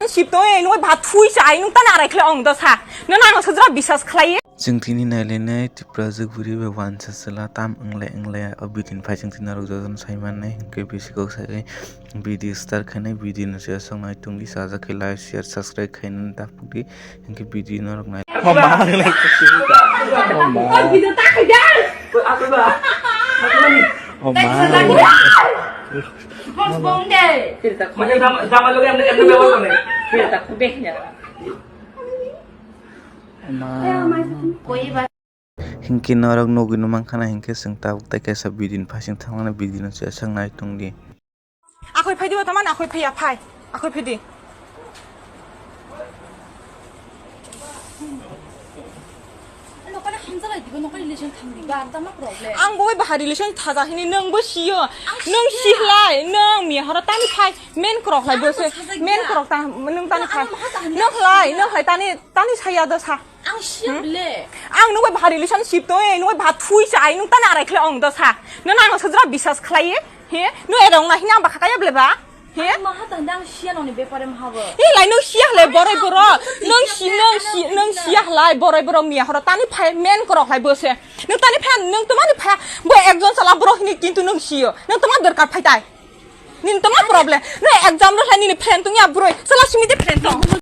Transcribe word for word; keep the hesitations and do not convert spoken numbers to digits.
Sip to, eh, nung bhat thui chai, nung tani arai khlai ong dosa. Nung nang sujra bisas khlai. Chwng tini nailainai Tiprajwk bwrwi bai wansa chwla tam wnglai wnglai o video ni phai chwng tini norok jotono sai mannai, hinkhe bisi kok sai video start khainai, video no se aswk nai tongdi, sajak khe like, share, subscribe khainani ta pukdi, hinkhe video norok nai. Oh ma, oh ma. Oh ma. Bos bong de. Filter ko. Macam sama, sama lagi yang yang yang apa nih? Filter ko beh ya. Oh ma. Hinkhe norok nugwi nw mankha na, hinkhe chwng tabuk tei kaisa bidin phai chwng thangmani bidino se aswk nai tongdi. Akhoi phaidi o taman, akhoi phaiya phai. Akhoi phaidi. Nokani hamjalai digo, nokani relation thangdi ba, tama problem. Ang bo bai bahai relation thaja hini, nwng bo sio. Ang Nwng sio. Sihlai, nwng miya horo tani phai, men krok lai bo se. Ang sajak Men ya. krok ta, nwng tani Ang phai. maha tahan Nwng ya. lai, nwng lai tani, tani saya do sa. Ang siya Hmm? le. Ang nung bai bahai relationship to, eh, nung bai bahai thui chai, nung tani arai khlai ong dosa. Nung nang sujra bisas khlai, he? Nung erong na hini ang bakha kaya ble ba? He? Ang maha tanda ang siya noni bepare maha bo. He lai nung siya le borai boro. Nung si nung si nung siya lai borai boro miya horo tani phai men krok lai bo se. Nung tani phai nung tuma ni phai bo ekjon sala boro hini kintu nung siyo. Nung tuma dorkar phai tai. Nini tama problem. Nung exam rw khlai nini friend tong ya broi. Sala simi de friend tong.